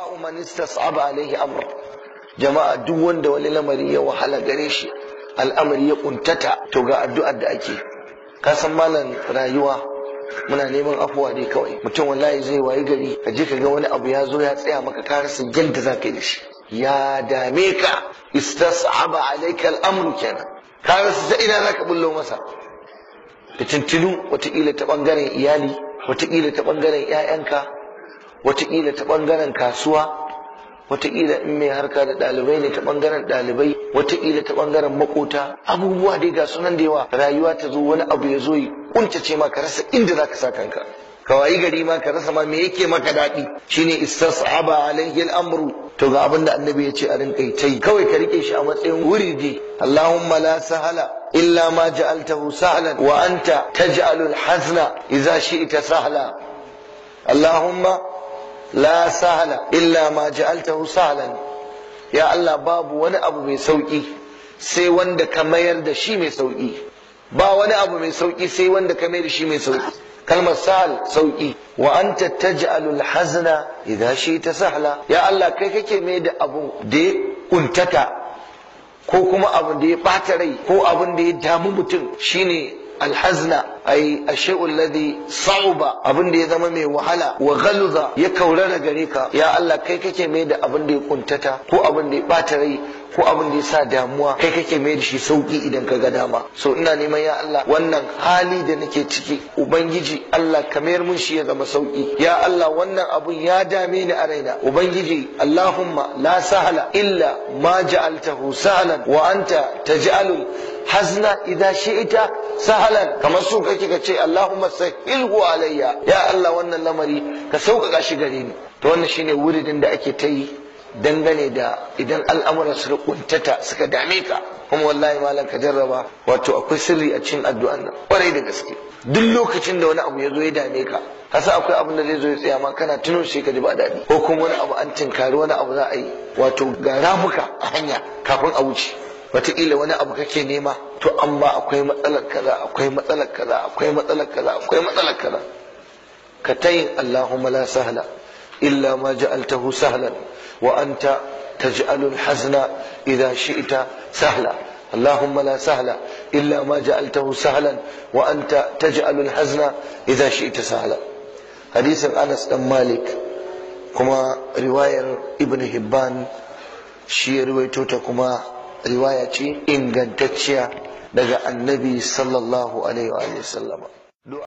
Du'a man istas'aba alaihi amr. Jama'a, duk wanda wani lamari ya wahala gare shi, al'amari ya kuntata, to ga addu'ar da ake. Ka san malam, rayuwa muna neman afuwa dai kawai. Mutum wallahi zai wayi gari, ka je ka ga wani abu ya zo ya tsaya maka, ka rasa yadda za ka yi da shi, ya dame ka. Istas'aba alayka al'amru kenan, ka rasa ta ina za ka bullo masa. Fitintinu, wataƙila ta ɓangaren iyali, wataƙila ta ɓangaren 'ya'yanka, wataƙila ta ɓangaren kasuwa, wataƙila in mai harka da ɗalibai ne ta ɓangaren ɗalibai, wataƙila ta ɓangaren makota. Abubuwa dai ga sunan da yawa. Rayuwa ta zo, wani abu ya zo ya kuntace ma, ka rasa inda za ka sa kanka, ka wayi gari ma ka rasa ma me yake maka daɗi. Shine istas'aba alaihi al'amru. To ga abin da annabi ya ce a rinka yi ta yi, kawai ka rike shi a matsayin wuridi. Allahumma la sahala illa ma ja'altahu sahlan wa anta taj'alul hazna idza shi'ta sahla. Allahumma la sahla illa ma ja'altahu sahlan. Ya Allah, babu wani abu mai sauki sai wanda ka mayar da shi mai sauki. Ba wani abu mai sauki sai wanda ka mayar da shi mai sauki. Kalmar sahal, sauki. Wa anta taj'alul hazna idza shi'ta sahla. Ya Allah, kai kake mai da abu da ya kuntata, ko kuma abu da ya bata rai, ko abun da ya damu mutum, shine alhazna, ay ashay'u alladhi sa'uba, abin da ya zama mai wahala, wa ghaluza, ya kaurara gare ka. Ya Allah, kai kake mai da abin da ya kuntata, ko abin da ya bata rai, ko abin da ya sa damuwa, kai kake mai da shi sauki idan ka ga dama. So ina neman, ya Allah, wannan hali da nake ciki, ubangiji Allah, ka mayar mun shi ya zama sauki. Ya Allah, wannan abun ya dame ni a raina. Ubangiji, Allahumma la sahala illa ma ja'altahu sahlan wa anta taj'alul hazna idza shi'ta sahlan. Kamar su kake ka ce Allahumma sahilhu alayya. Ya Allah, wannan lamari ka sauƙaƙa shi gare ni. To wannan shine wuridin da ake ta yi dangane da idan al'amuran su kuntata, suka dame ka. Kuma wallahi malam, ka jarraba, wato akwai sirri a cikin addu'an nan kwarai da gaske. Duk lokacin da wani abu ya zo ya dame ka, kasa akwai abin da zai zo ya tsaya ma, kana tuno shi ka ji ba daɗi, ko kuma wani abu an tinkari wani abu za a yi, wato ga ramuka a hanya kafin a wuce, wataƙila wani abu kake nema, to amma akwai matsalar kaza, akwai matsalar kaza, akwai matsalar kaza, akwai matsalar kaza, ka tayin Allahumma la sahla illa ma ja'altahu sahlan wa anta taj'alul hazna idha shi'ta sahla. اللهم لا سهل إلا ما جعلته سهلا وأنت تجعل الحزن إذا شئت سهلا. حديث أنس بن مالك، كما رواية ابن حبان shi ruwaito ta, kuma riwaya ce ingantacciya daga annabi sallallahu alaihi wa sallama.